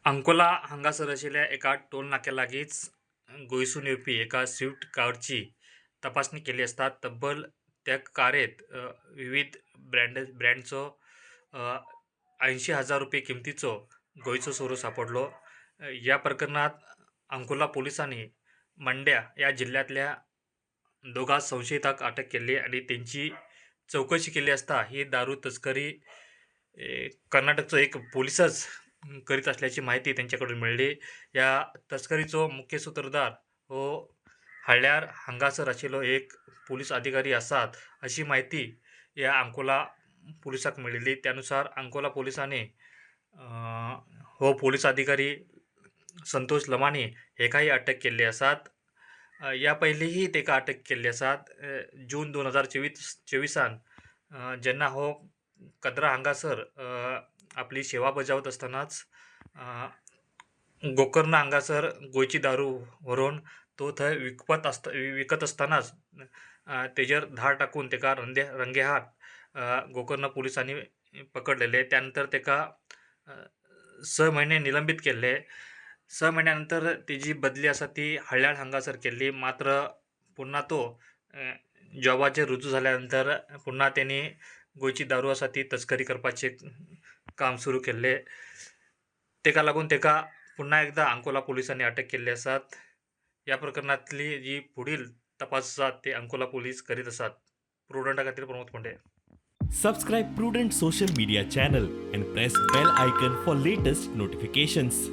अंकोला हांगासर आशिल्ल्या एका टोल नाक्या लागींच गोंयसून येवपी एका स्विफ्ट कारची तपासणी केली आसता तब्बल त्या कारेत विविध ब्रँडचो 80,000 रुपये किमतीचो गोंयचो सोरो सापडलो. ह्या प्रकरणात अंकोला पोलिसांनी मंड्या ह्या जिल्ल्यांतल्या दोगा संशयिताक अटक केल्ली आनी तेंची चवकशी केल्ली आसता ही दारू तस्करी कर्नाटकचो एक पोलिसच करीत असल्याची म्हायती तेंचे कडून मेळ्ळी. ह्या तस्करीचो मुख्य सुत्रधार हो हळ्ळ्यार हांगासर आशिल्लो एक पोलीस अधिकारी आसात अशी म्हायती ह्या अंकोला पोलिसाक मेळिल्ली. त्यानुसार अंकोला पोलिसांनी हो पोलीस अधिकारी संतोष लमाणी हेकाय अटक केल्ली आसात. ह्या पयलींय तेका अटक केल्ली आसात. जून 2024 जेन्ना हो कद्रा हांगासर आपली सेवा बजावत आसतनाच गोकर्ण हांगासर गोंयची दारू व्हरून तो थंय विकत आसतनाच तेजेर धाड टाकून तेका रंगेहात गोकर्ण पोलिसांनी पकडलेले. त्यानंतर तेका 6 म्हयने निलंबीत केल्ले. 6 म्हयन्या नंतर तेजी बदली आसा ती हळ्ळ्याळ हांगासर केल्ली. मात्र पुन्हा तो जॉबाचेर रुजू जाल्या नंतर पुन्हा तेणी गोंयची दारू आसा ती तस्करी करपाचें काम सुरू केल्लें. तेका लागून तेका पुन्हा एकदा अंकोला पोलिसांनी अटक केल्ली आसात. ह्या प्रकरणांतली जी फुडील तपास आसा ते अंकोला पोलीस करीत आसात. प्रुडंटा खातीर Pramod कोंडे. Subscribe Prudent Social Media channel and press bell icon for latest notifications.